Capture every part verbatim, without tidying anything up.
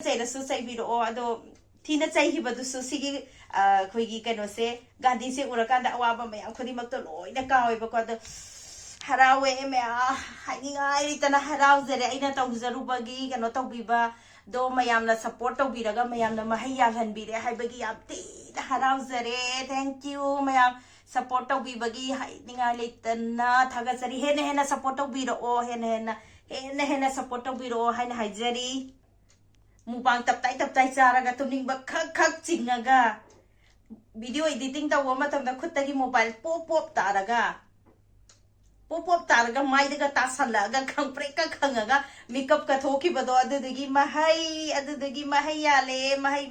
ꯆꯩꯔꯁꯨ ꯆꯩꯕꯤꯔꯛꯑꯣ꯫ ꯑꯗꯣ ꯊꯤꯅ ꯆꯩꯈꯤꯕꯗꯨꯁꯨ ꯁꯤꯒꯤ, ꯑ, ꯑꯩꯈꯣꯏꯒꯤ ꯀꯩꯅꯣꯁꯦ, ꯒꯥꯟꯙꯤꯁꯦ ꯎꯔꯀꯥꯟꯗ ꯑꯋꯥꯕ ꯃꯌꯥꯝ ꯈꯨꯗꯤꯡꯃꯛꯇꯣ ꯂꯣꯏꯅ ꯀꯥꯎꯋꯦꯕꯀꯣ꯫ ꯑꯗꯣ ꯍꯔꯥꯎꯋꯦ ꯃꯌꯥꯝ, ꯍꯥꯏꯅꯤꯡꯉꯥꯏ ꯂꯩꯇꯅ ꯍꯔꯥꯎꯖꯔꯦ꯫ ꯑꯩꯅ ꯇꯧꯖꯔꯨꯕꯒꯤ ꯀꯩꯅꯣ ꯇꯧꯕꯤꯕꯗꯣ ꯃꯌꯥꯝꯅ support ꯇꯧꯕꯤꯔꯒ ꯃꯌꯥꯝꯅ ꯃꯍꯩ ꯌꯥꯜꯍꯟꯕꯤꯔꯦ ꯍꯥꯏꯕꯒꯤ ꯌꯥꯝ ꯊꯤꯅ ꯍꯔꯥꯎꯖꯔꯦ꯫ Thank you ꯃꯌꯥꯝ, support ꯇꯧꯕꯤꯕꯒꯤ ꯍꯥꯏꯅꯤꯡꯉꯥꯏ ꯂꯩꯇꯅ ꯊꯥꯒꯠꯆꯔꯤ꯫ ꯍꯦꯟꯅ ꯍꯦꯟꯅ support ꯇꯧꯕꯤꯔꯛꯑꯣ, ꯍꯦꯟꯅ ꯍꯦꯟꯅ, ꯍꯦꯟꯅ ꯍꯦꯟꯅ support ꯇꯧꯕꯤꯔꯛꯑꯣ ꯍꯥꯏꯅ ꯍꯥꯏꯖꯔꯤ꯫ ꯃꯨꯛꯕꯥꯡ ꯇꯞꯇꯥꯏ ꯇꯞꯇꯥꯏ ꯆꯥꯔꯒ ꯇꯨꯝꯅꯤꯡꯕ ꯈꯛ ꯈꯛ ꯆꯤꯡꯉꯒ video editing ꯇꯧꯕ ꯃꯇꯝꯗ ꯈꯨꯠꯇꯒꯤ mobile ꯄꯣꯞ ꯄꯣꯞ ꯇꯥꯔꯒ, ꯄꯣꯞ ꯄꯣꯞ ꯇꯥꯔꯒ ꯃꯥꯏꯗꯒ ꯇꯥꯁꯜꯂꯛꯑꯒ ꯈꯪꯄ꯭ꯔꯦꯛꯀ ꯈꯪꯉꯒ makeupꯀ ꯊꯣꯛꯈꯤꯕꯗꯣ, ꯑꯗꯨꯗꯨꯒꯤ ꯃꯍꯩ, ꯑꯗꯨꯗꯨꯒꯤ ꯃꯍꯩ ꯌꯥꯜꯂꯦ, ꯃꯍꯩ꯫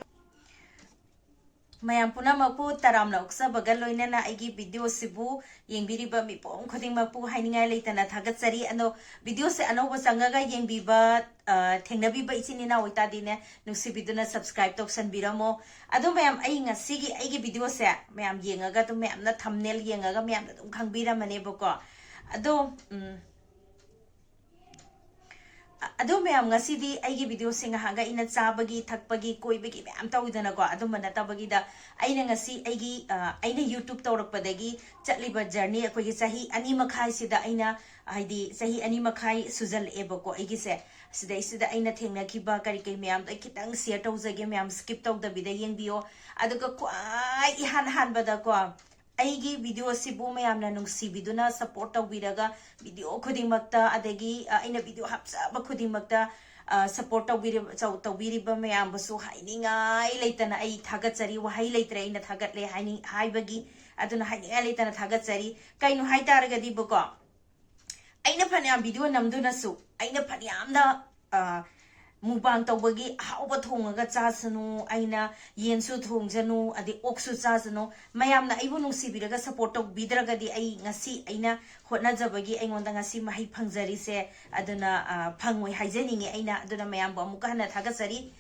ꯃꯌꯥꯝ ꯄꯨꯝꯅꯃꯛꯄꯨ ꯇꯔꯥꯝꯅ ꯑꯣꯛꯆꯕꯒ ꯂꯣꯏꯅꯅ ꯑꯩꯒꯤ videoꯁꯤꯕꯨ ꯌꯦꯡꯕꯤꯔꯤꯕ ꯃꯤꯄꯨꯝ ꯈꯨꯗꯤꯡꯃꯛꯄꯨ ꯍꯥꯏꯅꯤꯡꯉꯥꯏ ꯂꯩꯇꯅ ꯊꯥꯒꯠꯆꯔꯤ꯫ ꯑꯗꯣ videoꯁꯦ ꯑꯅꯧꯕ ꯆꯪꯉꯒ ꯌꯦꯡꯕꯤꯕ, ꯑ, ꯊꯦꯡꯅꯕꯤꯕ ꯏꯆꯤꯟ ꯏꯅꯥꯎ ꯑꯣꯏꯇꯥꯔꯗꯤꯅꯦ, ꯅꯨꯡꯁꯤꯕꯤꯗꯨꯅ subscribe ꯇꯧꯁꯟꯕꯤꯔꯝꯃꯣ꯫ ꯑꯗꯣ ꯃꯌꯥꯝ, ꯑꯩ ꯉꯁꯤꯒꯤ ꯑꯩꯒꯤ videoꯁꯦ ꯃꯌꯥꯝ ꯌꯦꯡꯉꯒ ꯑꯗꯨꯝ, ꯃꯌꯥꯝꯅ thumbnail ꯌꯦꯡꯉꯒ ꯃꯌꯥꯝꯅ ꯑꯗꯨꯝ ꯈꯪꯕꯤꯔꯝꯃꯅꯦꯕꯀꯣ꯫ ꯑꯗꯣ, ꯎꯝ, ꯑ-, ꯑꯗꯣ ꯃꯌꯥꯝ, ꯉꯁꯤꯗꯤ ꯑꯩꯒꯤ videoꯁꯦ ꯉꯥꯏꯍꯥꯛꯒ ꯑꯩꯅ ꯆꯥꯕꯒꯤ, ꯊꯛꯄꯒꯤ, ꯀꯣꯏꯕꯒꯤ ꯃꯌꯥꯝ ꯇꯧꯋꯤꯗꯅꯀꯣ, ꯑꯗꯨꯝꯕ ꯅꯠꯇꯕꯒꯤꯗ ꯑꯩꯅ ꯉꯁꯤ ꯑꯩꯒꯤ, ꯑ, ꯑꯩꯅ YouTube ꯇꯧꯔꯛꯄꯗꯒꯤ ꯆꯠꯂꯤꯕ journey, ꯑꯩꯈꯣꯏꯒꯤ ꯆꯍꯤ ꯑꯅꯤ ꯃꯈꯥꯏꯁꯤꯗ ꯑꯩꯅ, ꯍꯥꯏꯗꯤ, ꯆꯍꯤ ꯑꯅꯤ ꯃꯈꯥꯏ ꯁꯨꯖꯜꯂꯛꯑꯦꯕꯀꯣ ꯑꯩꯒꯤꯁꯦ꯫ ꯁꯤꯗꯩꯁꯤꯗ ꯑꯩꯅ ꯊꯦꯡꯅꯈꯤꯕ ꯀꯔꯤ ꯀꯔꯤ ꯃꯌꯥꯝꯗꯣ ꯑꯩ ꯈꯤꯇꯪ share ꯇꯧꯖꯒꯦ, ꯃꯌꯥꯝ skip ꯇꯧꯗꯕꯤꯗ ꯌꯦꯡꯕꯤꯌꯣ꯫ ꯑꯗꯨꯒ ꯈ꯭ꯋꯥꯏ ꯏꯍꯥꯟ ꯍꯥꯟꯕꯗꯀꯣ, ꯑꯩꯒꯤ videoꯁꯤꯕꯨ ꯃꯌꯥꯝꯅ ꯅꯨꯡꯁꯤꯕꯤꯗꯨꯅ support ꯇꯧꯕꯤꯔꯒ, video ꯈꯨꯗꯤꯡꯃꯛꯇ, ꯑꯗꯒꯤ, ꯑ, ꯑꯩꯅ video ꯍꯥꯞꯆꯕ ꯈꯨꯗꯤꯡꯃꯛꯇ, ꯑ, support ꯇꯧꯕꯤꯔꯤꯕ, ꯆꯧ-, ꯇꯧꯕꯤꯔꯤꯕ ꯃꯌꯥꯝꯕꯨꯁꯨ ꯍꯥꯏꯅꯤꯡꯉꯥꯏ ꯂꯩꯇꯅ ꯑꯩ ꯊꯥꯒꯠꯆꯔꯤ꯫ ꯋꯥꯍꯩ ꯂꯩꯇ꯭ꯔꯦ ꯑꯩꯅ ꯊꯥꯒꯠꯂꯦ ꯍꯥꯏꯅꯤꯡ-, ꯍꯥꯏꯕꯒꯤ꯫ ꯑꯗꯨꯅ ꯍꯥꯏꯅꯤꯡꯉꯥꯏ ꯂꯩꯇꯅ ꯊꯥꯒꯠꯆꯔꯤ꯫ ꯀꯩꯅꯣ ꯍꯥꯏꯇꯥꯔꯒꯗꯤꯕꯀꯣ, ꯑꯩꯅ ꯐꯅꯌꯥꯝ video ꯅꯝꯗꯨꯅꯁꯨ, ꯑꯩꯅ ꯐꯅꯌꯥꯝꯅ, ꯑ, mukbang ꯇꯧꯕꯒꯤ ꯑꯍꯥꯎꯕ ꯊꯣꯡꯉꯒ ꯆꯥꯁꯅꯨ, ꯑꯩꯅ ꯌꯦꯟꯁꯨ ꯊꯣꯡꯖꯅꯨ, ꯑꯗꯩ ꯑꯣꯛꯁꯨ ꯆꯥꯁꯅꯨ, ꯃꯌꯥꯝꯅ ꯑꯩꯕꯨ ꯅꯨꯡꯁꯤꯕꯤꯔꯒ support ꯇꯧꯕꯤꯗ꯭ꯔꯒꯗꯤ ꯑꯩ ꯉꯁꯤ ꯑꯩꯅ ꯍꯣꯠꯅꯖꯕꯒꯤ ꯑꯩꯉꯣꯟꯗ ꯉꯁꯤ ꯃꯍꯩ ꯐꯪꯖꯔꯤꯁꯦ꯫ ꯑꯗꯨꯅ, ꯑ, ꯐꯪꯉꯣꯏ ꯍꯥꯏꯖꯅꯤꯡꯉꯤ ꯑꯩꯅ꯫ ꯑꯗꯨꯅ ꯃꯌꯥꯝꯕꯨ ꯑꯃꯨꯛꯀ ꯍꯟꯅ ꯊꯥꯒꯠꯆꯔꯤ꯫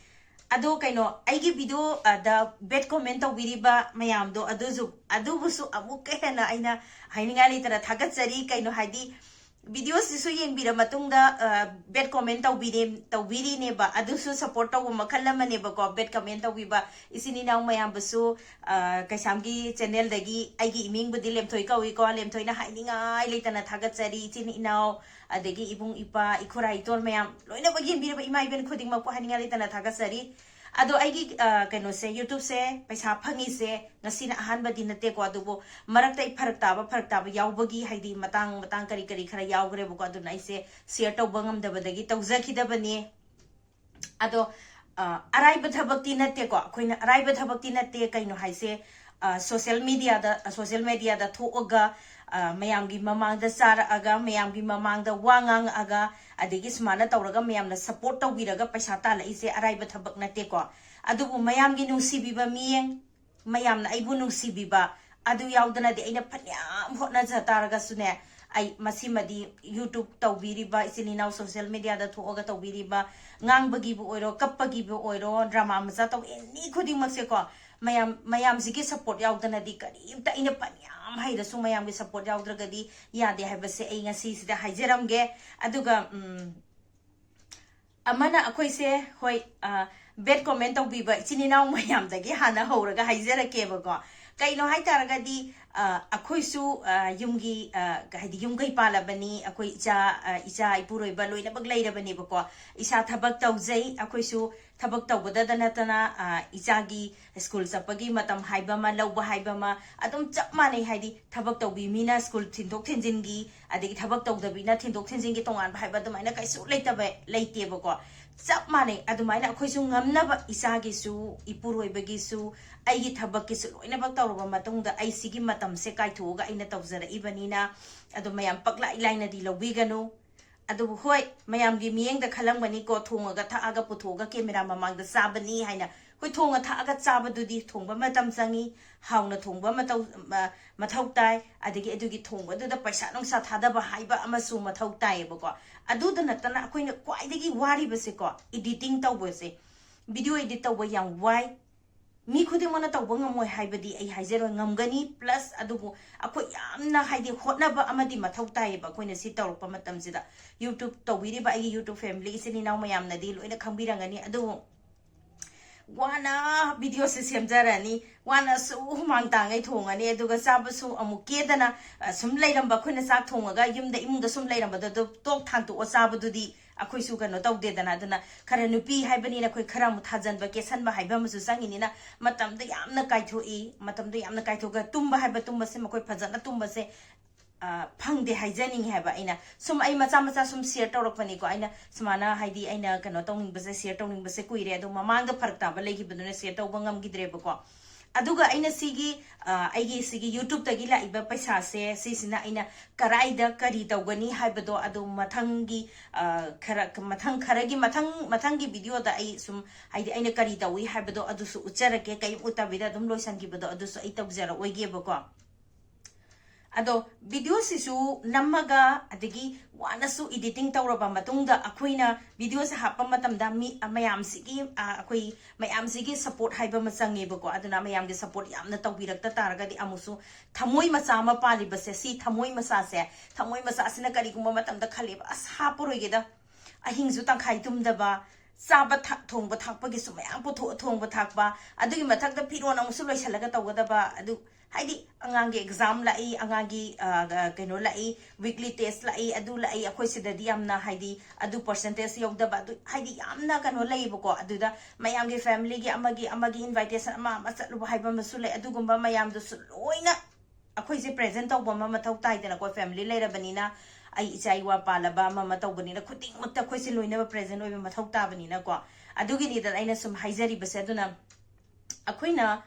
ꯑꯗꯣ ꯀꯩꯅꯣ, ꯑꯩꯒꯤ video, ꯑ, ꯗ bad comment ꯇꯧꯕꯤꯔꯤꯕ ꯃꯌꯥꯝꯗꯣ ꯑꯗꯨꯁꯨ, ꯑꯗꯨꯕꯨꯁꯨ ꯑꯃꯨꯛꯀ ꯍꯦꯟꯅ ꯑꯩꯅ ꯍꯥꯏꯅꯤꯡꯉꯥꯏ ꯂꯩꯇꯅ ꯊꯥꯒꯠꯆꯔꯤ꯫ ꯀꯩꯅꯣ ꯍꯥꯏꯗꯤ, ꯚꯤꯗꯤꯑꯣꯁꯤꯁꯨ ꯌꯦꯡꯕꯤꯔ ꯃꯇꯨꯡꯗ ꯕꯦꯠ ꯀꯣꯃꯦꯟ ꯇꯧꯕꯤꯔꯦ ꯇꯧꯕꯤꯔꯤꯅꯦꯕ꯫ ꯑꯗꯨꯁꯨ ꯁꯄꯣꯔꯠ ꯇꯧꯕ ꯃꯈꯜ ꯑꯃꯅꯦꯕꯀꯣ, ꯕꯦꯠ ꯀꯃꯦꯟ ꯇꯧꯕꯤꯕ꯫ ꯏꯆꯤꯟ ꯏꯅꯥꯎ ꯃꯌꯥꯝꯕꯨꯁꯨ ꯑ, ꯀꯩꯁꯥꯝꯒꯤ ꯆꯦꯅꯦꯜꯗꯒꯤ ꯑꯩꯒꯤ ꯏꯃꯤꯡꯕꯨꯗꯤ ꯂꯦꯝꯊꯣꯏ ꯀꯧꯏꯀꯣ꯫ ꯂꯦꯝꯊꯣꯏꯅ ꯍꯥꯏꯅꯤꯡꯉꯥꯏ ꯂꯩꯇꯅ ꯊꯥꯒꯠꯆꯔꯤ꯫ ꯏꯆꯤꯟ ꯏꯅꯥꯎ, ꯑꯗꯒꯤ ꯏꯕꯨꯡ ꯏꯄꯥ, ꯏꯈꯨꯔꯥ ꯏꯇꯣꯜ ꯃꯌꯥꯝ ꯂꯣꯏꯅꯃꯛ ꯌꯦꯡꯕꯤꯔꯕ ꯏꯃꯥ ꯏꯕꯦꯟ ꯈꯨꯗꯤꯡꯃꯛꯄꯨ ꯍꯥꯏꯅꯤꯡꯉꯥꯏ ꯂꯩꯇꯅ ꯊꯥꯒꯠꯆꯔꯤ꯫ ꯑꯗꯣ ꯑꯩꯒꯤ ꯑ, ꯀꯩꯅꯣꯁꯦ, YouTubeꯁꯦ ꯄꯩꯁꯥ ꯐꯪꯉꯤꯁꯦ ꯉꯁꯤꯅ ꯑꯍꯥꯟꯕꯗꯤ ꯅꯠꯇꯦꯀꯣ꯫ ꯑꯗꯨꯕꯨ ꯃꯔꯛꯇ ꯑꯩ ꯐꯔꯛ ꯇꯥꯕ ꯐꯔꯛ ꯇꯥꯕ ꯌꯥꯎꯕꯒꯤ, ꯍꯥꯏꯗꯤ ꯃꯇꯥꯡ ꯃꯇꯥꯡ ꯀꯔꯤ ꯀꯔꯤ ꯈꯔ ꯌꯥꯎꯈ꯭ꯔꯦꯕꯀꯣ꯫ ꯑꯗꯨꯅ ꯑꯩꯁꯦ ꯁꯤꯌꯔ ꯇꯧꯕ ꯉꯝꯗꯕꯗꯒꯤ ꯇꯧꯖꯈꯤꯗꯕꯅꯦ꯫ ꯑꯗꯣ ꯑ, ꯑꯔꯥꯏꯕ ꯊꯕꯛꯇꯤ ꯅꯠꯇꯦꯀꯣ꯫ ꯑꯩꯈꯣꯏꯅ ꯑꯔꯥꯏꯕ ꯊꯕꯛꯇꯤ ꯅꯠꯇꯦ꯫ ꯀꯩꯅꯣ ꯍꯥꯏꯁꯦ, ꯁꯣꯁꯦꯜ ꯃꯦꯗꯤꯌꯥꯗ ꯁꯣꯁꯦꯜ ꯃꯦꯗꯤꯌꯥꯗ ꯊꯣꯛꯑꯒ ꯑ, ꯃꯌꯥꯝꯒꯤ ꯃꯃꯥꯡꯗ ꯆꯥꯔꯛꯑꯒ, ꯃꯌꯥꯝꯒꯤ ꯃꯃꯥꯡꯗ ꯋꯥ ꯉꯥꯡꯉꯛꯑꯒ, ꯑꯗꯒꯤ ꯁꯨꯃꯥꯏꯅ ꯇꯧꯔꯒ ꯃꯌꯥꯝꯅ ꯁꯄꯣꯔꯠ ꯇꯧꯕꯤꯔꯒ ꯄꯩꯁꯥ ꯇꯥꯜꯂꯛꯏꯁꯦ ꯑꯔꯥꯏꯕ ꯊꯕꯛ ꯅꯠꯇꯦꯀꯣ꯫ ꯑꯗꯨꯕꯨ ꯃꯌꯥꯝꯒꯤ ꯅꯨꯡꯁꯤꯕꯤꯕ ꯃꯤꯠꯌꯦꯡ, ꯃꯌꯥꯝꯅ ꯑꯩꯕꯨ ꯅꯨꯡꯁꯤꯕꯤꯕ, ꯑꯗꯨ ꯌꯥꯎꯗꯅꯗꯤ ꯑꯩꯅ ꯐꯅꯌꯥꯝ ꯍꯣꯠꯅꯖ ꯇꯥꯔꯒꯁꯨꯅꯦ, ꯑꯩ ꯃꯁꯤꯃꯗꯤ YouTube ꯇꯧꯕꯤꯔꯤꯕ ꯏꯆꯤꯟ ꯏꯅꯥꯎ, ꯁꯣꯁꯦꯜ ꯃꯦꯗꯤꯌꯥꯗ ꯊꯣꯛꯑꯒ ꯇꯧꯕꯤꯔꯤꯕ, ꯉꯥꯡꯕꯒꯤꯕꯨ ꯑꯣꯏꯔꯣ, ꯀꯞꯄꯒꯤꯕꯨ ꯑꯣꯏꯔꯣ, ꯗ꯭ꯔꯃꯥ ꯃꯆꯥ ꯇꯧ, ꯑꯦꯅꯤ ꯈꯨꯗꯤꯡꯃꯛꯁꯦꯀꯣ, ꯃꯌꯥꯝ ꯃꯌꯥꯝꯁꯤꯒꯤ ꯁꯄꯣꯔꯠ ꯌꯥꯎꯗꯅꯗꯤ ꯀꯔꯤꯝꯇ, ꯑꯩꯅ ꯐꯅꯌꯥꯝ ꯍꯩꯔꯁꯨ ꯃꯌꯥꯝꯒꯤ ꯁꯄꯣꯔꯠ ꯌꯥꯎꯗ꯭ꯔꯒꯗꯤ ꯌꯥꯗꯦ ꯍꯥꯏꯕꯁꯦ ꯑꯩ ꯉꯁꯤꯁꯤꯗ ꯍꯥꯏꯖꯔꯝꯒꯦ꯫ ꯑꯗꯨꯒ ꯎꯝ, ꯑꯃꯅ ꯑꯩꯈꯣꯏꯁꯦ, ꯍꯣꯏ, ꯑ, ꯕꯦꯠ ꯀꯣꯃꯦꯟ ꯇꯧꯕꯤꯕ ꯏꯆꯤꯟ ꯏꯅꯥꯎ ꯃꯌꯥꯝꯗꯒꯤ ꯍꯥꯟꯅ ꯍꯧꯔꯒ ꯍꯥꯏꯖꯔꯛꯀꯦꯕꯀꯣ꯫ ꯀꯩꯅꯣ ꯍꯥꯏꯇꯥꯔꯒꯗꯤ, ꯑ, ꯑꯩꯈꯣꯏꯁꯨ ꯑ, ꯌꯨꯝꯒꯤ ꯑ, ꯍꯥꯏꯗꯤ ꯌꯨꯝ ꯀꯩ ꯄꯥꯜꯂꯕꯅꯤ꯫ ꯑꯩꯈꯣꯏ ꯏꯆꯥ ꯑ, ꯏꯆꯥ ꯏꯄꯨꯔꯣꯏꯕ ꯂꯣꯏꯅꯃꯛ ꯂꯩꯔꯕꯅꯦꯕꯀꯣ꯫ ꯏꯁꯥ ꯊꯕꯛ ꯇꯧꯖꯩ꯫ ꯑꯩꯈꯣꯏꯁꯨ ꯊꯕꯛ ꯇꯧꯕꯗꯗ ꯅꯠꯇꯅ ꯑ, ꯏꯆꯥꯒꯤ ꯁ꯭ꯀꯨꯜ ꯆꯠꯄꯒꯤ ꯃꯇꯝ ꯍꯥꯏꯕ ꯑꯃ, ꯂꯧꯕ ꯍꯥꯏꯕ ꯑꯃ, ꯑꯗꯨꯝ ꯆꯞ ꯃꯥꯟꯅꯩ꯫ ꯍꯥꯏꯗꯤ ꯊꯕꯛ ꯇꯧꯕꯤ ꯃꯤꯅ ꯁ꯭ꯀꯨꯜ ꯊꯤꯟꯗꯣꯛ ꯊꯤꯟꯖꯤꯟꯒꯤ, ꯑꯗꯒꯤ ꯊꯕꯛ ꯇꯧꯗꯕꯤꯅ ꯊꯤꯟꯗꯣꯛ ꯊꯤꯟꯖꯤꯟꯒꯤ ꯇꯣꯉꯥꯟꯕ ꯍꯥꯏꯕ ꯑꯗꯨꯃꯥꯏꯅ ꯀꯩꯁꯨ ꯂꯩꯇꯕ, ꯂꯩꯇꯦꯕꯀꯣ꯫ ꯆꯞ ꯃꯥꯟꯅꯩ꯫ ꯑꯗꯨꯃꯥꯏꯅ ꯑꯩꯈꯣꯏꯁꯨ ꯉꯝꯅꯕ ꯏꯆꯥꯒꯤꯁꯨ, ꯏꯄꯨꯔꯣꯏꯕꯒꯤꯁꯨ, ꯑꯩꯒꯤ ꯊꯕꯛꯀꯤꯁꯨ ꯂꯣꯏꯅꯃꯛ ꯇꯧꯔꯕ ꯃꯇꯨꯡꯗ ꯑꯩ ꯁꯤꯒꯤ ꯃꯇꯝꯁꯦ ꯀꯥꯏꯊꯣꯛꯑꯒ ꯑꯩꯅ ꯇꯧꯖꯔꯛꯏꯕꯅꯤꯅ, ꯑꯗꯣ ꯃꯌꯥꯝ ꯄꯛꯂꯥꯏ ꯂꯥꯏꯅꯗꯤ ꯂꯧꯕꯤꯒꯅꯨ꯫ ꯑꯗꯨꯕꯨ ꯍꯣꯏ, ꯃꯌꯥꯝꯒꯤ ꯃꯤꯠꯌꯦꯡꯗ ꯈꯜꯂꯝꯒꯅꯤꯀꯣ, ꯊꯣꯡꯉꯒ ꯊꯛꯑꯒ ꯄꯨꯊꯣꯛꯑꯒ ꯀꯦꯃꯦꯔꯥ ꯃꯃꯥꯡꯗ ꯆꯥꯕꯅꯤ ꯍꯥꯏꯅ꯫ ꯑꯩꯈꯣꯏ ꯊꯣꯡꯉ ꯊꯛꯑꯒ ꯆꯥꯕꯗꯨꯗꯤ ꯊꯣꯡꯕ ꯃꯇꯝ ꯆꯪꯉꯤ, ꯍꯥꯎꯅ ꯊꯣꯡꯕ ꯃꯇꯧ, ꯃ-, ꯃꯊꯧ ꯇꯥꯏ, ꯑꯗꯒꯤ ꯑꯗꯨꯒꯤ ꯊꯣꯡꯕꯗꯨꯗ ꯄꯩꯁꯥ ꯅꯨꯡꯁꯥ ꯊꯥꯗꯕ ꯍꯥꯏꯕ ꯑꯃꯁꯨ ꯃꯊꯧ ꯇꯥꯏꯌꯦꯕꯀꯣ꯫ ꯑꯗꯨꯗ ꯅꯠꯇꯅ ꯑꯩꯈꯣꯏꯅ ꯈ꯭ꯋꯥꯏꯗꯒꯤ ꯋꯥꯔꯤꯕꯁꯦꯀꯣ, ꯏꯗꯤꯇꯤꯡ ꯇꯧꯕꯁꯦ, ꯚꯤꯗꯤꯑꯣ ꯏꯗꯤꯠ ꯇꯧꯕ ꯌꯥꯝ ꯋꯥꯏ꯫ ꯃꯤ ꯈꯨꯗꯤꯡꯃꯛꯅ ꯇꯧꯕ ꯉꯝꯃꯣꯏ ꯍꯥꯏꯕꯗꯤ ꯑꯩ ꯍꯥꯏꯖꯔꯣꯏ, ꯉꯝꯒꯅꯤ꯫ Plus ꯑꯗꯨꯕꯨ ꯑꯩꯈꯣꯏ ꯌꯥꯝꯅ ꯍꯥꯏꯗꯤ ꯍꯣꯠꯅꯕ ꯑꯃꯗꯤ ꯃꯊꯧ ꯇꯥꯏꯌꯦꯕ꯫ ꯑꯩꯈꯣꯏꯅ ꯁꯤ ꯇꯧꯔꯛꯄ ꯃꯇꯝꯁꯤꯗ YouTube ꯇꯧꯕꯤꯔꯤꯕ ꯑꯩꯒꯤ YouTube family ꯏꯆꯤꯟ ꯏꯅꯥꯎ ꯃꯌꯥꯝꯅꯗꯤ ꯂꯣꯏꯅ ꯈꯪꯕꯤꯔꯝꯒꯅꯤ꯫ ꯑꯗꯨꯕꯨ ꯋꯥꯅ videoꯁꯦ ꯁꯦꯝꯖꯔꯅꯤ, ꯋꯥꯅꯁꯨ ꯍꯨꯃꯥꯡ ꯇꯥꯡꯉꯩ ꯊꯣꯡꯉꯅꯤ, ꯑꯗꯨꯒ ꯆꯥꯕꯁꯨ ꯑꯃꯨꯛ ꯀꯦꯗꯅ, ꯑ, ꯁꯨꯝ ꯂꯩꯔꯝꯕ, ꯑꯩꯈꯣꯏꯅ ꯆꯥꯛ ꯊꯣꯡꯉꯒ ꯌꯨꯝꯗ ꯏꯃꯨꯡꯗ ꯁꯨꯝ ꯂꯩꯔꯝꯕꯗꯣ ꯑꯗꯨ ꯇꯣꯛ ꯊꯥꯡꯇꯣꯛꯑ ꯆꯥꯕꯗꯨꯗꯤ ꯑꯩꯈꯣꯏꯁꯨ ꯀꯩꯅꯣ ꯇꯧꯗꯦꯗꯅ꯫ ꯑꯗꯨꯅ ꯈꯔ ꯅꯨꯄꯤ ꯍꯥꯏꯕꯅꯤꯅ ꯑꯩꯈꯣꯏ ꯈꯔ ꯑꯃꯨꯛ ꯊꯥꯖꯟꯕ, ꯀꯦꯠꯁꯟꯕ ꯍꯥꯏꯕ ꯑꯃꯁꯨ ꯆꯪꯉꯤꯅꯤꯅ ꯃꯇꯝꯗꯣ ꯌꯥꯝꯅ ꯀꯥꯏꯊꯣꯛꯏ꯫ ꯃꯇꯝꯗꯣ ꯌꯥꯝꯅ ꯀꯥꯏꯊꯣꯛꯑꯒ ꯇꯨꯝꯕ ꯍꯥꯏꯕ, ꯇꯨꯝꯕꯁꯦ ꯃꯈꯣꯏ ꯐꯖꯅ ꯇꯨꯝꯕꯁꯦ, ꯑ, ꯐꯪꯗꯦ ꯍꯥꯏꯖꯅꯤꯡꯉꯤ ꯍꯥꯏꯕ꯫ ꯑꯩꯅ ꯁꯨꯝ ꯑꯩ ꯃꯆꯥ ꯃꯆꯥ ꯁꯨꯝ share ꯇꯧꯔꯛꯄꯅꯤꯀꯣ꯫ ꯑꯩꯅ ꯁꯨꯃꯥꯏꯅ ꯍꯥꯏꯗꯤ ꯑꯩꯅ ꯀꯩꯅꯣ ꯇꯧꯅꯤꯡꯕꯁꯦ, share ꯇꯧꯅꯤꯡꯕꯁꯦ ꯀꯨꯏꯔꯦ, ꯑꯗꯣ ꯃꯃꯥꯡꯗ ꯐꯔꯛ ꯇꯥꯕ ꯂꯩꯈꯤꯕꯗꯨꯅ share ꯇꯧꯕ ꯉꯝꯈꯤꯗ꯭ꯔꯦꯕꯀꯣ꯫ ꯑꯗꯨꯒ ꯑꯩꯅ ꯁꯤꯒꯤ, ꯑ, ꯑꯩꯒꯤ ꯁꯤꯒꯤ YouTubeꯇꯒꯤ ꯂꯥꯛꯏꯕ ꯄꯩꯁꯥꯁꯦ, ꯁꯤꯁꯤꯅ ꯑꯩꯅ ꯀꯔꯥꯏꯗ ꯀꯔꯤ ꯇꯧꯒꯅꯤ ꯍꯥꯏꯕꯗꯣ ꯑꯗꯨ ꯃꯊꯪꯒꯤ, ꯑ, ꯈꯔ, ꯃꯊꯪ ꯈꯔꯒꯤ ꯃꯊꯪ, ꯃꯊꯪꯒꯤ videoꯗ ꯑꯩ ꯁꯨꯝ ꯍꯥꯏꯗꯤ ꯑꯩꯅ ꯀꯔꯤ ꯇꯧꯏ ꯍꯥꯏꯕꯗꯣ ꯑꯗꯨꯁꯨ ꯎꯠꯆꯔꯛꯀꯦ꯫ ꯀꯔꯤꯝ ꯎꯠꯇꯕꯤꯗ ꯑꯗꯨꯝ ꯂꯣꯏꯁꯤꯟꯈꯤꯕꯗꯣ ꯑꯗꯨꯁꯨ ꯑꯩ ꯇꯧꯖꯔꯛꯑꯣꯏꯒꯦꯕꯀꯣ꯫ ꯑꯗꯣ videoꯁꯤꯁꯨ ꯅꯝꯃꯒ ꯑꯗꯒꯤ ꯋꯥꯅꯁꯨ editing ꯇꯧꯔꯕ ꯃꯇꯨꯡꯗ ꯑꯩꯈꯣꯏꯅ videoꯁꯦ ꯍꯥꯞꯄ ꯃꯇꯝꯗ ꯃꯤ ꯃꯌꯥꯝꯁꯤꯒꯤ, ꯑ, ꯑꯩꯈꯣꯏ ꯃꯌꯥꯝꯁꯤꯒꯤ support ꯍꯥꯏꯕ ꯑꯃ ꯆꯪꯉꯦꯕꯀꯣ꯫ ꯑꯗꯨꯅ ꯃꯌꯥꯝꯒꯤ support ꯌꯥꯝꯅ ꯇꯧꯕꯤꯔꯛꯇ ꯇꯥꯔꯒꯗꯤ ꯑꯃꯨꯛꯁꯨ ꯊꯃꯣꯏ ꯃꯆꯥ ꯑꯃ ꯄꯥꯜꯂꯤꯕꯁꯦ, ꯁꯤ ꯊꯃꯣꯏ ꯃꯆꯥꯁꯦ, ꯊꯃꯣꯏ ꯃꯆꯥꯁꯤꯅ ꯀꯔꯤꯒꯨꯝꯕ ꯃꯇꯝꯗ ꯈꯜꯂꯦꯕ, "ꯑꯁ, ꯍꯥꯞꯄꯔꯣꯏꯒꯦꯗ, ꯑꯍꯤꯡꯁꯨ ꯇꯪꯈꯥꯏ ꯇꯨꯝꯗꯕ, ꯆꯥꯕ ꯊꯛ-, ꯊꯣꯡꯕ ꯊꯥꯛꯄꯒꯤꯁꯨ ꯃꯌꯥꯝ ꯄꯨꯊꯣꯛꯑ ꯊꯣꯡꯕ ꯊꯥꯛꯄ, ꯑꯗꯨꯒꯤ ꯃꯊꯛꯇ ꯐꯤꯔꯣꯟ ꯑꯃꯨꯛꯁꯨ ꯂꯣꯏꯁꯤꯜꯂꯒ ꯇꯧꯒꯗꯕ", ꯑꯗꯨ ꯍꯥꯏꯗꯤ ꯑꯉꯥꯡꯒꯤ exam ꯂꯥꯛꯏ, ꯑꯉꯥꯡꯒꯤ, ꯑ, ꯀꯩꯅꯣ ꯂꯥꯛꯏ, weekly test ꯂꯥꯛꯏ, ꯑꯗꯨ ꯂꯥꯛꯏ, ꯑꯩꯈꯣꯏ ꯁꯤꯗꯗꯤ ꯌꯥꯝꯅ ꯍꯥꯏꯗꯤ ꯑꯗꯨ percentage ꯌꯧꯗꯕ, ꯑꯗꯨ ꯍꯥꯏꯗꯤ ꯌꯥꯝꯅ ꯀꯩꯅꯣ ꯂꯩꯌꯦꯕꯀꯣ꯫ ꯑꯗꯨꯗ ꯃꯌꯥꯝꯒꯤ familyꯒꯤ ꯑꯃꯒꯤ, ꯑꯃꯒꯤ invitation ꯑꯃ ꯑꯃ ꯆꯠꯂꯨꯕ ꯍꯥꯏꯕ ꯑꯃꯁꯨ ꯂꯩ꯫ ꯑꯗꯨꯒꯨꯝꯕ ꯃꯌꯥꯝꯗꯨꯁꯨ ꯂꯣꯏꯅ ꯑꯩꯈꯣꯏꯁꯦ present ꯇꯧꯕ ꯑꯃ ꯃꯊꯧ ꯇꯥꯏꯗꯅꯀꯣ꯫ Family ꯂꯩꯔꯕꯅꯤꯅ, ꯑꯩ ꯏꯆꯥ ꯏꯋꯥ ꯄꯥꯜꯂꯕ ꯑꯃ ꯑꯃ ꯇꯧꯕꯅꯤꯅ ꯈꯨꯗꯤꯡꯃꯛꯇ ꯑꯩꯈꯣꯏꯁꯦ ꯂꯣꯏꯅꯕ present ꯑꯣꯏꯕ ꯃꯊꯧ ꯇꯥꯕꯅꯤꯅꯀꯣ꯫ ꯑꯗꯨꯒꯤꯅꯤꯗ ꯑꯩꯅ ꯁꯨꯝ ꯍꯥꯏꯖꯔꯤꯕꯁꯦ꯫ ꯑꯗꯨꯅ ꯑꯩꯈꯣꯏꯅ,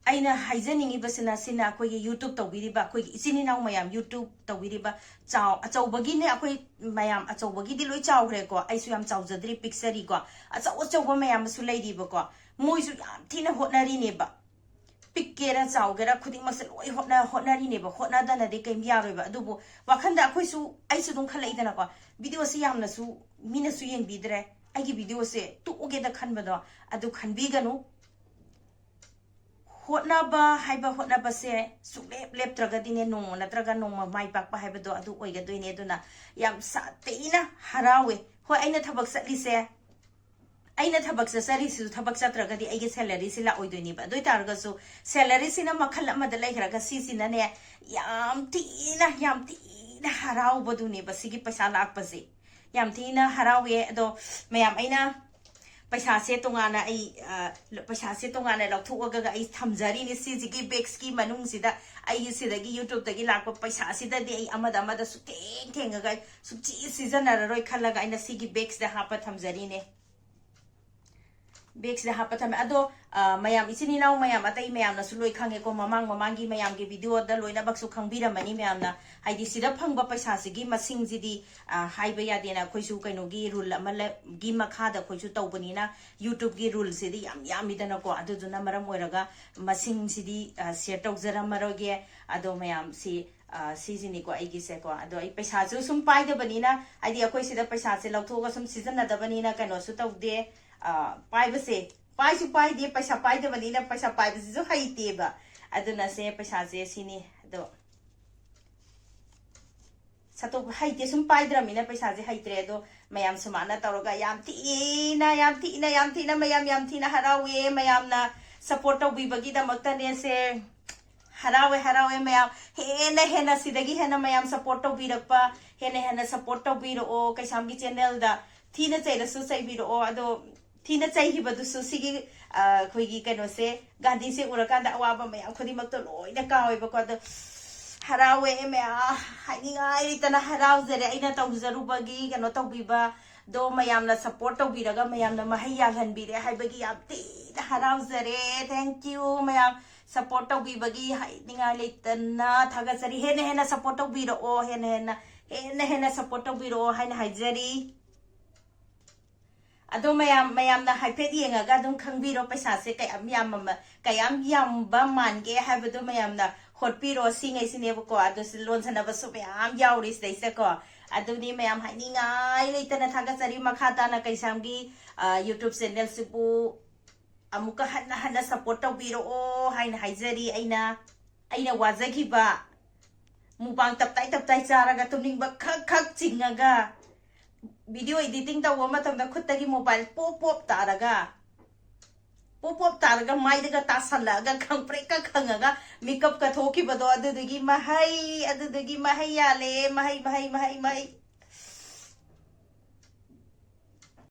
ꯑꯩꯅ ꯍꯥꯏꯖꯅꯤꯡꯉꯤꯕꯁꯤꯅ, ꯁꯤꯅ ꯑꯩꯈꯣꯏꯒꯤ YouTube ꯇꯧꯕꯤꯔꯤꯕ, ꯑꯩꯈꯣꯏꯒꯤ ꯏꯆꯤꯟ ꯏꯅꯥꯎ ꯃꯌꯥꯝ YouTube ꯇꯧꯕꯤꯔꯤꯕ, ꯆꯥꯎ-, ꯑꯆꯧꯕꯒꯤꯅꯦ, ꯑꯩꯈꯣꯏ ꯃꯌꯥꯝ ꯑꯆꯧꯕꯒꯤꯗꯤ ꯂꯣꯏ ꯆꯥꯎꯈ꯭ꯔꯦꯀꯣ꯫ ꯑꯩꯁꯨ ꯌꯥꯝ ꯆꯥꯎꯖꯗ꯭ꯔꯤ, ꯄꯤꯛꯆꯔꯤꯀꯣ꯫ ꯑꯆꯧ ꯑꯆꯧꯕ ꯃꯌꯥꯝ ꯑꯃꯁꯨ ꯂꯩꯔꯤꯕꯀꯣ꯫ ꯃꯣꯏꯁꯨ ꯌꯥꯝ ꯊꯤꯅ ꯍꯣꯠꯅꯔꯤꯅꯦꯕ꯫ ꯄꯤꯛꯀꯦꯔꯥ ꯆꯥꯎꯒꯦꯔꯥ ꯈꯨꯗꯤꯡꯃꯛꯁꯦ ꯂꯣꯏ ꯍꯣꯠꯅ-, ꯍꯣꯠꯅꯔꯤꯅꯦꯕ꯫ ꯍꯣꯠꯅꯗꯅꯗꯤ ꯀꯩꯝ ꯌꯥꯔꯣꯏꯕ꯫ ꯑꯗꯨꯕꯨ ꯋꯥꯈꯟꯗ ꯑꯩꯈꯣꯏꯁꯨ, ꯑꯩꯁꯨ ꯑꯗꯨꯝ ꯈꯜꯂꯛꯏꯗꯅꯀꯣ, videoꯁꯤ ꯌꯥꯝꯅꯁꯨ ꯃꯤꯅꯁꯨ ꯌꯦꯡꯕꯤꯗ꯭ꯔꯦ, ꯑꯩꯒꯤ ꯚꯤꯗꯤꯑꯣꯁꯦ ꯇꯣꯛꯑꯒꯦꯗ ꯈꯟꯕꯗꯣ, ꯑꯗꯨ ꯈꯟꯕꯤꯒꯅꯨ꯫ ꯍꯣꯠꯅꯕ ꯍꯥꯏꯕ, ꯍꯣꯠꯅꯕꯁꯦ ꯁꯨꯡꯂꯦꯞ ꯂꯦꯞꯇ꯭ꯔꯒꯗꯤꯅꯦ, ꯅꯣꯡꯃ ꯅꯠꯇ꯭ꯔꯒ ꯅꯣꯡꯃ ꯃꯥꯏ ꯄꯥꯛꯄ ꯍꯥꯏꯕꯗꯣ ꯑꯗꯨ ꯑꯣꯏꯒꯗꯣꯏꯅꯦ꯫ ꯑꯗꯨꯅ ꯌꯥꯝ ꯁꯥꯊꯤꯅ ꯍꯔꯥꯎꯋꯦ꯫ ꯍꯣꯏ, ꯑꯩꯅ ꯊꯕꯛ ꯆꯠꯂꯤꯁꯦ, ꯑꯩꯅ ꯊꯕꯛ ꯆꯠꯆꯔꯤꯁꯤꯁꯨ, ꯊꯕꯛ ꯆꯠꯇ꯭ꯔꯒꯗꯤ ꯑꯩꯒꯤ ꯁꯦꯂꯔꯤꯁꯤ ꯂꯥꯛꯑꯣꯏꯗꯣꯏꯅꯦꯕ꯫ ꯑꯗꯨ ꯑꯣꯏ ꯇꯥꯔꯒꯁꯨ ꯁꯦꯂꯔꯤꯁꯤꯅ ꯃꯈꯜ ꯑꯃꯗ ꯂꯩꯈ꯭ꯔꯒ, ꯁꯤꯁꯤꯅꯅꯦ ꯌꯥꯝ ꯊꯤꯅ, ꯌꯥꯝ ꯊꯤꯅ ꯍꯔꯥꯎꯕꯗꯨꯅꯦꯕ, ꯁꯤꯒꯤ ꯄꯩꯁꯥ ꯂꯥꯛꯄꯁꯦ꯫ ꯌꯥꯝ ꯊꯤꯅ ꯍꯔꯥꯎꯋꯦ꯫ ꯑꯗꯣ ꯃꯌꯥꯝ, ꯑꯩꯅ ꯄꯩꯁꯥꯁꯦ ꯇꯣꯉꯥꯟꯅ ꯑꯩ, ꯑ, ꯄꯩꯁꯥꯁꯦ ꯇꯣꯉꯥꯟꯅ ꯂꯧꯊꯣꯛꯑꯒ ꯑꯩ ꯊꯝꯖꯔꯤꯅꯤ꯫ ꯁꯤꯁꯤꯒꯤ ꯕꯦꯛꯁꯀꯤ ꯃꯅꯨꯡꯁꯤꯗ ꯑꯩ ꯁꯤꯗꯒꯤ YouTubeꯇꯒꯤ ꯂꯥꯛꯄ ꯄꯩꯁꯥꯁꯤꯗꯗꯤ ꯑꯩ ꯑꯃꯗ ꯑꯃꯗ ꯁꯨꯛꯊꯦꯡ ꯊꯦꯡꯉꯒ ꯑꯩ ꯁꯨꯡꯁꯤ ꯁꯤꯖꯤꯟꯅꯔꯔꯣꯏ ꯈꯜꯂꯒ ꯑꯩꯅ ꯁꯤꯒꯤ ꯕꯦꯛꯁꯤꯗ ꯍꯥꯞꯄ ꯊꯝꯖꯔꯤꯅꯦ꯫ ꯕꯦꯛꯁꯤꯗ ꯍꯥꯞꯄ ꯊꯝꯃꯦ꯫ ꯑꯗꯣ, ꯑ, ꯃꯌꯥꯝ, ꯏꯆꯤꯟ ꯏꯅꯥꯎ ꯃꯌꯥꯝ, ꯑꯇꯩ ꯃꯌꯥꯝꯅꯁꯨ ꯂꯣꯏ ꯈꯪꯉꯦꯀꯣ, ꯃꯃꯥꯡ ꯃꯃꯥꯡꯒꯤ ꯃꯌꯥꯝꯒꯤ ꯚꯤꯗꯤꯑꯣꯗ ꯂꯣꯏꯅꯃꯛꯁꯨ ꯈꯪꯕꯤꯔꯝꯃꯅꯤ ꯃꯌꯥꯝꯅ꯫ ꯍꯥꯏꯗꯤ, ꯁꯤꯗ ꯐꯪꯕ ꯄꯩꯁꯥꯁꯤꯒꯤ ꯃꯁꯤꯡꯁꯤꯗꯤ, ꯑ, ꯍꯥꯏꯕ ꯌꯥꯗꯦꯅ, ꯑꯩꯈꯣꯏꯁꯨ ꯀꯩꯅꯣꯒꯤ ꯔꯨꯜ ꯑꯃ ꯂꯩ-, ꯒꯤ ꯃꯈꯥꯗ ꯑꯩꯈꯣꯏꯁꯨ ꯇꯧꯕꯅꯤꯅ, YouTubeꯀꯤ ꯔꯨꯜꯁꯤꯗꯤ ꯌꯥꯝ ꯌꯥꯝꯃꯤꯗꯅꯀꯣ꯫ ꯑꯗꯨꯗꯨꯅ ꯃꯔꯝ ꯑꯣꯏꯔꯒ ꯃꯁꯤꯡꯁꯤꯗꯤ, ꯑ, ꯁꯤꯌꯔ ꯇꯧꯖꯔꯝꯃꯔꯣꯏꯒꯦ꯫ ꯑꯗꯣ ꯃꯌꯥꯝꯁꯤ, ꯑ, ꯁꯤꯁꯤꯅꯤꯀꯣ ꯑꯩꯒꯤꯁꯦꯀꯣ꯫ ꯑꯗꯣ ꯑꯩ ꯄꯩꯁꯥꯁꯨ ꯁꯨꯝ ꯄꯥꯏꯗꯕꯅꯤꯅ, ꯍꯥꯏꯗꯤ ꯑꯩꯈꯣꯏ ꯁꯤꯗ ꯄꯩꯁꯥꯁꯦ ꯂꯧꯊꯣꯛꯑꯒ ꯁꯨꯝ ꯁꯤꯖꯤꯟꯅꯗꯕꯅꯤꯅ ꯀꯩꯅꯣꯁꯨ ꯇꯧꯗꯦ꯫ ꯑ, ꯄꯥꯏꯕꯁꯦ, ꯄꯥꯏꯁꯨ ꯄꯥꯏꯗꯦ, ꯄꯩꯁꯥ ꯄꯥꯏꯗꯕꯅꯤꯅ ꯄꯩꯁꯥ ꯄꯥꯏꯕꯁꯤꯁꯨ ꯍꯩꯇꯦꯕ꯫ ꯑꯗꯨꯅ ꯁꯦ, ꯄꯩꯁꯥꯁꯦ ꯁꯤꯅꯤ꯫ ꯑꯗꯣ ꯁꯠꯇꯣꯛ ꯍꯩꯇꯦ, ꯁꯨꯝ ꯄꯥꯏꯗ꯭ꯔꯃꯤꯅ ꯄꯩꯁꯥꯁꯦ ꯍꯩꯇ꯭ꯔꯦ꯫ ꯑꯗꯣ ꯃꯌꯥꯝ ꯁꯨꯃꯥꯏꯅ ꯇꯧꯔꯒ ꯌꯥꯝ ꯊꯤꯅ, ꯌꯥꯝ ꯊꯤꯅ, ꯌꯥꯝ ꯊꯤꯅ, ꯃꯌꯥꯝ ꯌꯥꯝ ꯊꯤꯅ ꯍꯔꯥꯎꯋꯦ꯫ ꯃꯌꯥꯝꯅ ꯁꯞꯄꯣꯔꯠ ꯇꯧꯕꯤꯕꯒꯤꯗꯃꯛꯇꯅꯦ ꯁꯦ꯫ ꯍꯔꯥꯎꯋꯦ, ꯍꯔꯥꯎꯋꯦ ꯃꯌꯥꯝ꯫ ꯍꯦꯟꯅ ꯍꯦꯟꯅ ꯁꯤꯗꯒꯤ ꯍꯦꯟꯅ ꯃꯌꯥꯝ ꯁꯞꯄꯣꯔꯠ ꯇꯧꯕꯤꯔꯛꯄ, ꯍꯦꯟꯅ ꯍꯦꯟꯅ ꯁꯞꯄꯣꯔꯠ ꯇꯧꯕꯤꯔꯛꯑꯣ꯫ ꯀꯩꯁꯥꯝꯒꯤ ꯆꯦꯅꯦꯜꯗ ꯊꯤꯅ ꯆꯩꯔꯁꯨ ꯆꯩꯕꯤꯔꯛꯑꯣ꯫ ꯑꯗꯣ ꯊꯤꯅ ꯆꯩꯈꯤꯕꯗꯨꯁꯨ ꯁꯤꯒꯤ, ꯑ, ꯑꯩꯈꯣꯏꯒꯤ ꯀꯩꯅꯣꯁꯦ, ꯒꯥꯟꯙꯤꯁꯦ ꯎꯔꯀꯥꯟꯗ ꯑꯋꯥꯕ ꯃꯌꯥꯝ ꯈꯨꯗꯤꯡꯃꯛꯇꯣ ꯂꯣꯏꯅ ꯀꯥꯎꯋꯦꯕꯀꯣ꯫ ꯑꯗꯣ ꯍꯔꯥꯎꯋꯦ ꯃꯌꯥꯝ, ꯍꯥꯏꯅꯤꯡꯉꯥꯏ ꯂꯩꯇꯅ ꯍꯔꯥꯎꯖꯔꯦ꯫ ꯑꯩꯅ ꯇꯧꯖꯔꯨꯕꯒꯤ ꯀꯩꯅꯣ ꯇꯧꯕꯤꯕ, ꯑꯗꯣ ꯃꯌꯥꯝꯅ ꯁꯞꯄꯣꯔꯠ ꯇꯧꯕꯤꯔꯒ ꯃꯌꯥꯝꯅ ꯃꯍꯩ ꯌꯥꯜꯍꯟꯕꯤꯔꯦ ꯍꯥꯏꯕꯒꯤ ꯌꯥꯝ ꯊꯤꯅ ꯍꯔꯥꯎꯖꯔꯦ꯫ Thank you ꯃꯌꯥꯝ, ꯁꯞꯄꯣꯔꯠ ꯇꯧꯕꯤꯕꯒꯤ ꯍꯥꯏꯅꯤꯡꯉꯥꯏ ꯂꯩꯇꯅ ꯊꯥꯒꯠꯆꯔꯤ꯫ ꯍꯦꯟꯅ ꯍꯦꯟꯅ ꯁꯞꯄꯣꯔꯠ ꯇꯧꯕꯤꯔꯛꯑꯣ, ꯍꯦꯟꯅ ꯍꯦꯟꯅ, ꯍꯦꯟꯅ ꯍꯦꯟꯅ ꯁꯞꯄꯣꯔꯠ ꯇꯧꯕꯤꯔꯛꯑꯣ ꯍꯥꯏꯅ ꯍꯥꯏꯖꯔꯤ꯫ ꯑꯗꯣ ꯃꯌꯥꯝ, ꯃꯌꯥꯝꯅ ꯍꯥꯏꯐꯦꯠ ꯌꯦꯡꯉꯒ ꯑꯗꯨꯝ ꯈꯪꯕꯤꯔꯣ, ꯄꯩꯁꯥꯁꯦ ꯀꯌꯥꯝ ꯌꯥꯝꯃꯝꯕ-, ꯀꯌꯥꯝ ꯌꯥꯝꯕ ꯃꯥꯟꯒꯦ ꯍꯥꯏꯕꯗꯣ ꯃꯌꯥꯝꯅ ꯍꯣꯠꯄꯤꯔꯣ꯫ ꯁꯤꯉꯩꯁꯤꯅꯦꯕꯀꯣ꯫ ꯑꯗꯣ ꯁꯤ ꯂꯣꯟꯁꯟꯅꯕꯁꯨ ꯃꯌꯥꯝ ꯌꯥꯎꯔꯤ ꯁꯤꯗꯩꯁꯤꯗꯀꯣ꯫ ꯑꯗꯨꯅꯤ ꯃꯌꯥꯝ, ꯍꯥꯏꯅꯤꯡꯉꯥꯏ ꯂꯩꯇꯅ ꯊꯥꯒꯠꯆꯔꯤ꯫ ꯃꯈꯥ ꯇꯥꯅ ꯀꯩꯁꯥꯝꯒꯤ, ꯑ, YouTube channelꯁꯤꯕꯨ ꯑꯃꯨꯛꯀ ꯍꯟꯅ ꯍꯟꯅ support ꯇꯧꯕꯤꯔꯛꯑꯣ ꯍꯥꯏꯅ ꯍꯥꯏꯖꯔꯤ꯫ ꯑꯩꯅ, ꯑꯩꯅ ꯋꯥꯖꯈꯤꯕ, ꯃꯨꯛꯕꯥꯡ ꯇꯞꯇꯥꯏ ꯇꯞꯇꯥꯏ ꯆꯥꯔꯒ ꯇꯨꯝꯅꯤꯡꯕ ꯈꯛ ꯈꯛ ꯆꯤꯡꯉꯒ video editing ꯇꯧꯕ ꯃꯇꯝꯗ ꯈꯨꯠꯇꯒꯤ mobile ꯄꯣꯞ ꯄꯣꯞ ꯇꯥꯔꯒ, ꯄꯣꯞ ꯄꯣꯞ ꯇꯥꯔꯒ ꯃꯥꯏꯗꯒ ꯇꯥꯁꯜꯂꯛꯑꯒ ꯈꯪꯄ꯭ꯔꯦꯛꯀ ꯈꯪꯉꯒ makeupꯀ ꯊꯣꯛꯈꯤꯕꯗꯣ, ꯑꯗꯨꯗꯨꯒꯤ ꯃꯍꯩ, ꯑꯗꯨꯗꯨꯒꯤ ꯃꯍꯩ ꯌꯥꯜꯂꯦ꯫ ꯃꯍꯩ, ꯃꯍꯩ, ꯃꯍꯩ, ꯃꯍꯩ꯫